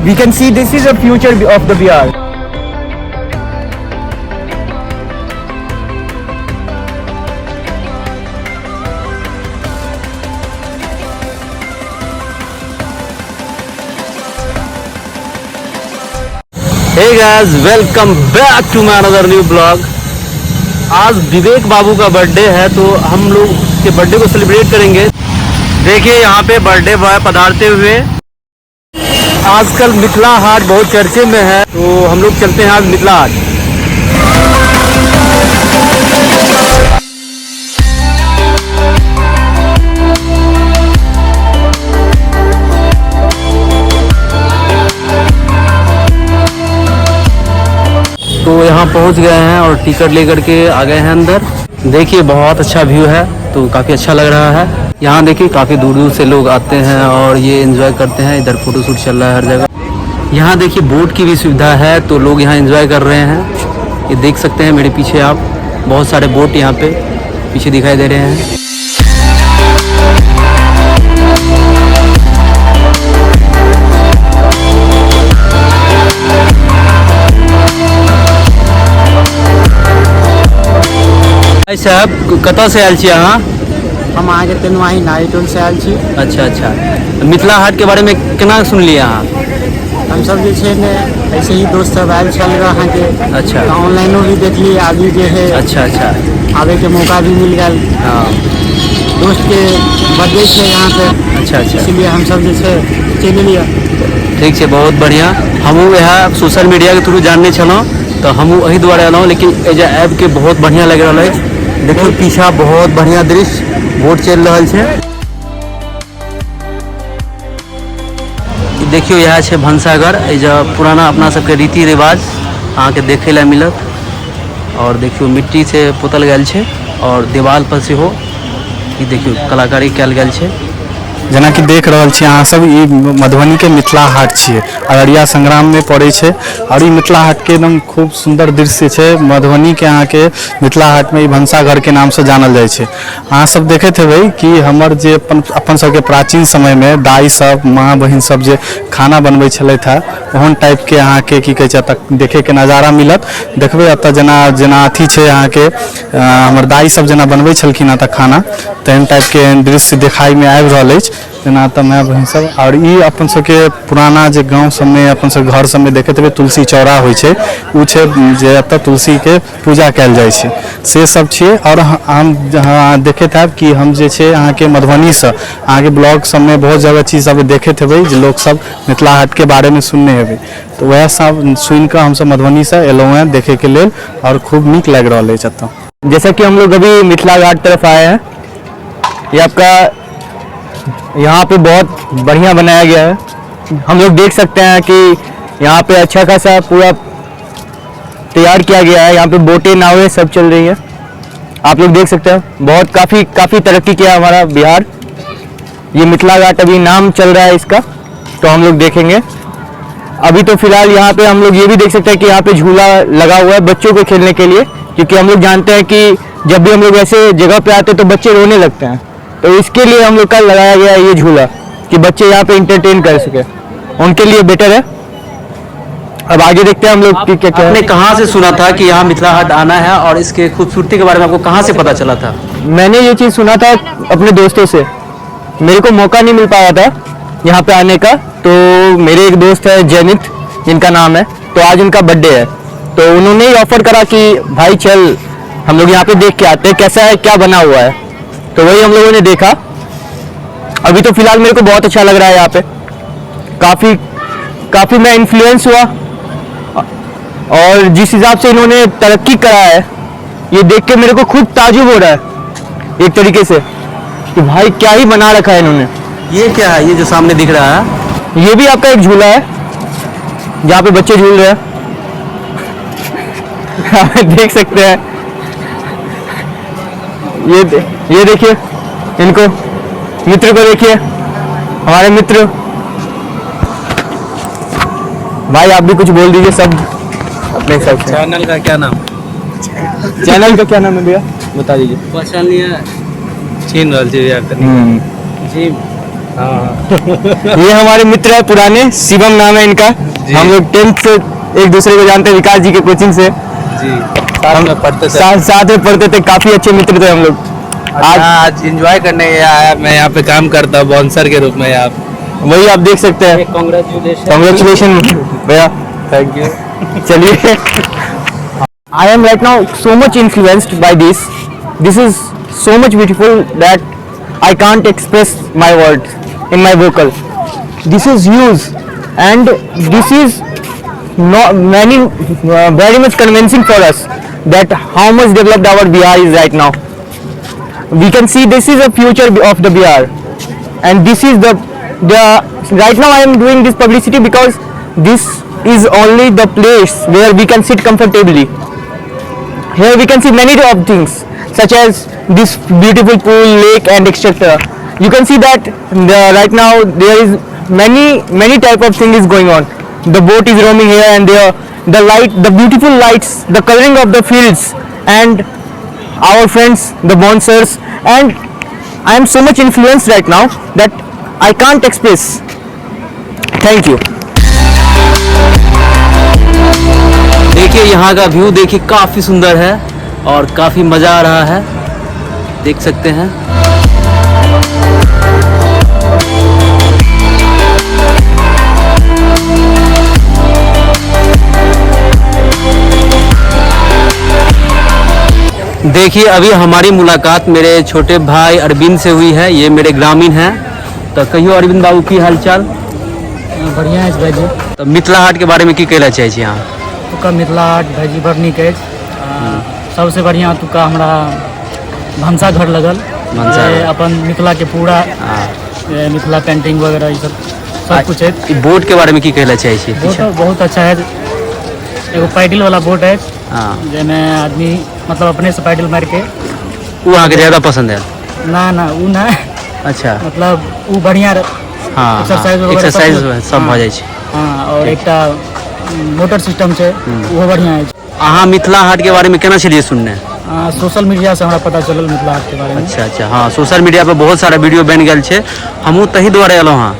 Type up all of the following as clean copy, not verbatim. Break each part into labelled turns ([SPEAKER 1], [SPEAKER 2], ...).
[SPEAKER 1] We can see this is a future of the Bihar.
[SPEAKER 2] Hey guys, welcome back to my another new blog. आज विवेक बाबू का birthday है तो हम लोग उसके बर्थडे को सेलिब्रेट करेंगे। देखिए यहाँ पे बर्थडे बॉय पधारते हुए। आजकल मिथिला हाट बहुत चर्चे में है तो हम लोग चलते हैं आज मिथिला हाट। तो यहाँ पहुँच गए हैं और टिकट लेकर के आ गए हैं अंदर। देखिए बहुत अच्छा व्यू है तो काफ़ी अच्छा लग रहा है। यहाँ देखिए काफ़ी दूर दूर से लोग आते हैं और ये एंजॉय करते हैं। इधर फोटो शूट चल रहा है हर जगह। यहाँ देखिए बोट की भी सुविधा है तो लोग यहाँ एंजॉय कर रहे हैं। ये देख सकते हैं मेरे पीछे आप, बहुत सारे बोट यहाँ पे पीछे दिखाई दे रहे हैं। भाई साहब कतऽ से आयल छी अहाँ?
[SPEAKER 3] हम अहाँके तेनुआही नारीटोल से आयल छी।
[SPEAKER 2] अच्छा अच्छा, मिथिला हाट के बारे में केना सुनलियै अहाँ?
[SPEAKER 3] हमसब जे छै ने ऐसे ही दोस्त सब आयल छल अहाँके।
[SPEAKER 2] अच्छा।
[SPEAKER 3] तऽ ऑनलाइनो भी देखली, आदमी जे है।
[SPEAKER 2] अच्छा अच्छा,
[SPEAKER 3] आबे के मौका भी मिल गेल।
[SPEAKER 2] हाँ।
[SPEAKER 3] दोस्त के बर्थडे छै यहाँ पे।
[SPEAKER 2] अच्छा अच्छा,
[SPEAKER 3] इसीलिए हमसब जे छै चलि एलियै।
[SPEAKER 2] ठीक छै, बहुत बढ़िआँ। हमहूँ इएह सोशल मीडियाके थ्रू जानने छलहुँ तऽ हमहूँ एहि दुआरे एलहुँ, लेकिन एहि आबिके बहुत बढ़िआँ लागि रहल अछि। देखियौ पीछा बहुत बढ़िआँ दृश्य, बोट चलि रहल छै। देखियौ इएह छै भनसाघर। एहि जे पुराना अपना सबके रीति रिवाज अहाँके देखै लए मिलत। और देखियौ मिट्टी से पोतल गेल छै और देवाल पर सेहो ई देखियौ कलाकारी कयल गेल छै।
[SPEAKER 4] जेनाकि देख रहल छी अहाँ सब, ई मधुबनी के मिथिला हाट छियै, अररिया संग्राम में पड़ै छै। और ई मिथिला हाट के एकदम खूब सुंदर दृश्य छै। मधुबनी के अहाँ के मिथिला हाट में ई भनसाघर के नाम से जानल जाइ छै। अहाँ सब देखैत हेबै कि हमर जे अपन सबके प्राचीन समय में दाइ सब, माँ बहिन सब जे खाना बनबै छलथि हेँ, ओहन टाइप के अहाँ के की कहै छै एतऽ देखे के नजारा मिलत। देखबै एतऽ जेना जेना अथी छै अहाँ के, हमर दाइ सब जेना बनबै छलखिन एतऽ खाना, तेहन टाइप के एहन दृश्य देखाइ में आबि रहल अछि। जेना तऽ माय बहिन सब। और ई अपन सबके पुराना जे गाँव सबमे अपन सब घर सबमे देखैत हेबै तुलसी चौरा होइ छै, ओ छै जे एतऽ तुलसी के पूजा कयल जाइ छै, से सब छियै। और हम देखैत हैब कि हम जे छै अहाँके मधुबनीसँ अहाँके ब्लॉग सबमे बहुत जगह चीज सब देखैत हेबै जे लोक सब मिथिला हाट के बारेमे सुनने हेबै, तऽ वएह सब सुनिकऽ हमसब मधुबनीसँ एलहुँ हेँ देखैके लेल और खूब नीक लागि रहल अछि एतऽ।
[SPEAKER 1] जैसा कि हम लोग अभी मिथिला घाट तरफ आए हैं, ये आपका यहाँ पे बहुत बढ़िया बनाया गया है। हम लोग देख सकते हैं कि यहाँ पे अच्छा खासा पूरा तैयार किया गया है। यहाँ पे बोटें नावें सब चल रही है, आप लोग देख सकते हैं। बहुत काफ़ी काफ़ी तरक्की किया हमारा बिहार। ये मिथिला घाट अभी नाम चल रहा है इसका, तो हम लोग देखेंगे। अभी तो फिलहाल यहाँ पे हम लोग ये भी देख सकते हैं कि यहाँ पे झूला लगा हुआ है बच्चों को खेलने के लिए, क्योंकि हम लोग जानते हैं कि जब भी हम लोग ऐसे जगह पे आते हैं तो बच्चे रोने लगते हैं, तो इसके लिए हम लोग का लगाया गया है ये झूला कि बच्चे यहाँ पे इंटरटेन कर सके, उनके लिए बेटर है। अब आगे देखते हैं हम लोग कि क्या क्या।
[SPEAKER 2] आपने कहाँ से सुना था कि यहाँ मिथिला हाट आना है और इसके खूबसूरती के बारे में आपको कहाँ से पता चला था?
[SPEAKER 1] मैंने ये चीज़ सुना था अपने दोस्तों से। मेरे को मौका नहीं मिल पाया था यहाँ पे आने का, तो मेरे एक दोस्त है जैनित जिनका नाम है, तो आज उनका बर्थडे है, तो उन्होंने ही ऑफर करा कि भाई चल हम लोग यहाँ पे देख के आते हैं कैसा है, क्या बना हुआ है। तो वही हम लोगों ने देखा। अभी तो फिलहाल मेरे को बहुत अच्छा लग रहा है यहाँ पे, काफ़ी काफ़ी मैं इन्फ्लुएंस हुआ और जिस हिसाब से इन्होंने तरक्की करा है ये देख के मेरे को खुद ताजुब हो रहा है एक तरीके से कि भाई क्या ही बना रखा है इन्होंने।
[SPEAKER 2] ये क्या है ये जो सामने दिख रहा है?
[SPEAKER 1] ये भी आपका एक झूला है जहाँ पे बच्चे झूल रहे हैं। आप देख सकते हैं। ये देखिए इनको, मित्र को देखिए, हमारे मित्र भाई आप भी कुछ बोल दीजिए सब अपने हिसाब से।
[SPEAKER 2] चैनल का क्या नाम?
[SPEAKER 1] चैनल का क्या नाम है भैया बता दीजिए।
[SPEAKER 2] पहचान लिया, छीन रहल छी भैया कनी। जी
[SPEAKER 1] ये हमारे मित्र है पुराने, शिवम नाम है इनका। हम लोग 10th से एक दूसरे को जानते हैं, विकास जी के कोचिंग से।
[SPEAKER 5] जी, साथ में पढ़ते थे।
[SPEAKER 1] साथ में पढ़ते थे, काफी अच्छे मित्र थे हम लोग।
[SPEAKER 5] आज आज एंजॉय करने आया, मैं यहाँ पे काम करता हूँ बाउंसर के रूप में यहाँ।
[SPEAKER 1] वही आप देख सकते हैं।
[SPEAKER 2] कांग्रेचुलेशन।
[SPEAKER 1] कांग्रेचुलेशन भैया।
[SPEAKER 5] Thank you.
[SPEAKER 1] चलिए, I am right now so much influenced by this. This is so much beautiful that I can't express my words in my vocal. This is huge and this is not many very much convincing for us that how much developed our Bihar is right now. We can see this is a future of the Bihar, and this is the right now I am doing this publicity because this is only the place where we can sit comfortably. Here we can see many of things such as this beautiful pool, lake and etc. You can see that right now there is many many type of thing is going on. The boat is roaming here and there, the light, the beautiful lights, the coloring of the fields, and our friends, the bouncers, and I am so much influenced right now that I can't express. Thank you.
[SPEAKER 2] देखिए यहाँ का view देखिए काफ़ी सुंदर है और काफ़ी मज़ा आ रहा है, देख सकते हैं। देखिए अभी हमारी मुलाकात मेरे छोटे भाई अरविंद से हुई है, ये मेरे ग्रामीण हैं। तो कहियो अरविंद बाबू की हालचाल?
[SPEAKER 3] बढ़िया अछि भाईजी।
[SPEAKER 2] तो मिथिला हाट के बारे में की कहला चाहै छी अहाँ?
[SPEAKER 3] एतुका मिथिला हाट भाईजी बड़ नीक अछि। सबसे बढ़िया एतुका हमरा भनसाघर लगल,
[SPEAKER 2] भनसाघर।
[SPEAKER 3] जे अपन मिथिला के पूरा मिथिला पेंटिंग वगैरह ई सब सब कुछ अछि।
[SPEAKER 2] ई बोट के बारे में की कहला चाहै छी?
[SPEAKER 3] बोट बहुत अच्छा है, एगो पैडल वाला बोट अछि जाहिमे आदमी मतलब अपने से पैडल मारि के।
[SPEAKER 2] ओ अहाँके ज्यादा पसंद है?
[SPEAKER 3] ना ना ओ नहि।
[SPEAKER 2] अच्छा।
[SPEAKER 3] मतलब ओ बढ़िया एक्सरसाइज वगैरह
[SPEAKER 2] एक्सरसाइज
[SPEAKER 3] सब
[SPEAKER 2] सब भऽ जाइ छै।
[SPEAKER 3] हाँ, और एकटा मोटर सिस्टम छै, ओहो बढ़िया अछि।
[SPEAKER 2] अहाँ मिथिला हाट के बारे में केना छलियै सुनने?
[SPEAKER 3] सोशल मीडिया से हमरा पता चलल मिथिला हाट के बारे में।
[SPEAKER 2] अच्छा अच्छा, हाँ सोशल मीडिया पर बहुत सारा वीडियो बनि गेल छै, हमहूँ तही दुआरे एलहुँ हँ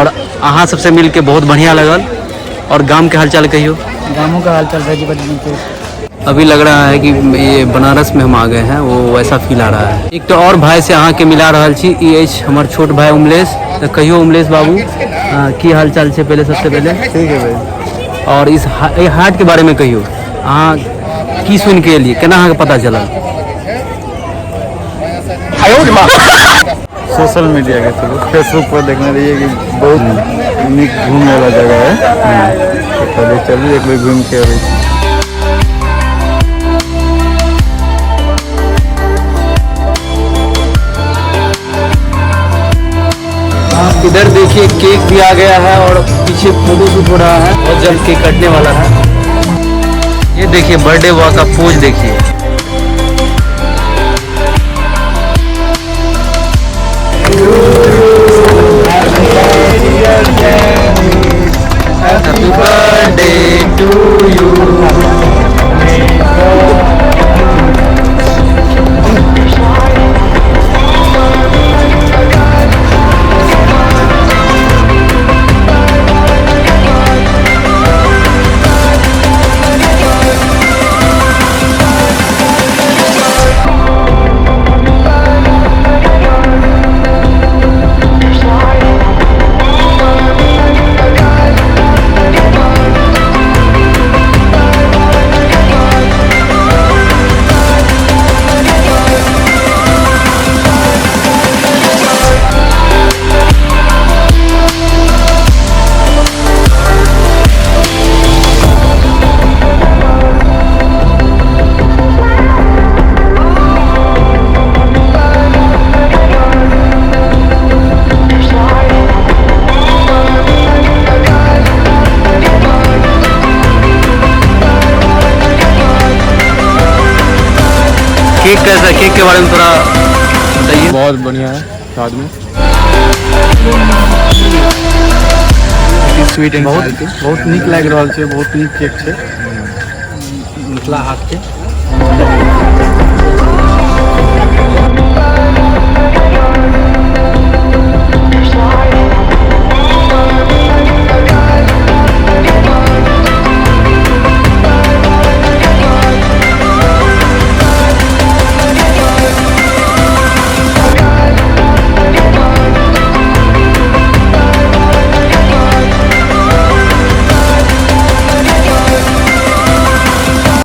[SPEAKER 2] और अहाँ सबसे मिलके बहुत बढ़िया लगल। और गाम के हालचाल कहियो?
[SPEAKER 3] गामों का हालचाल भाईजी बड़ नीक अछि।
[SPEAKER 2] अभी लग रहा है कि ये बनारस में हम आ गए हैं, वो वैसा फील आ रहा है। एक तो और भाई से अहाँ के मिला रहल छी, ई अछि हमर छोट भाई उमलेश। तो कहियो उमलेश बाबू, की हालचाल छै पहले सबसे पहले?
[SPEAKER 4] ठीक है भाई।
[SPEAKER 2] और इस हाट के बारे में कहियो, अहाँ की सुन के एलियै, केना अहाँके पता चलल?
[SPEAKER 4] सोशल मीडिया के थ्रू फेसबुक पर देखने रहिए कि बहुत नीक घूमे वाला जगह है, तो पहले चलू एक बेर घूम के अबै छी।
[SPEAKER 2] इधर देखिए केक भी आ गया है और पीछे फोटो शूट हो रहा है, बहुत जल्द केक कटने वाला है। ये देखिए बर्थडे बॉय का पोज देखिए। Happy birthday to you. Cake कैसा है? केक के बारे में थोड़ा बताइए।
[SPEAKER 4] बहुत बढ़िया है, स्वाद में स्वीट एंड बहुत नीक लागि रहल छै, बहुत नीक केक छै
[SPEAKER 3] मिथिला हाट के।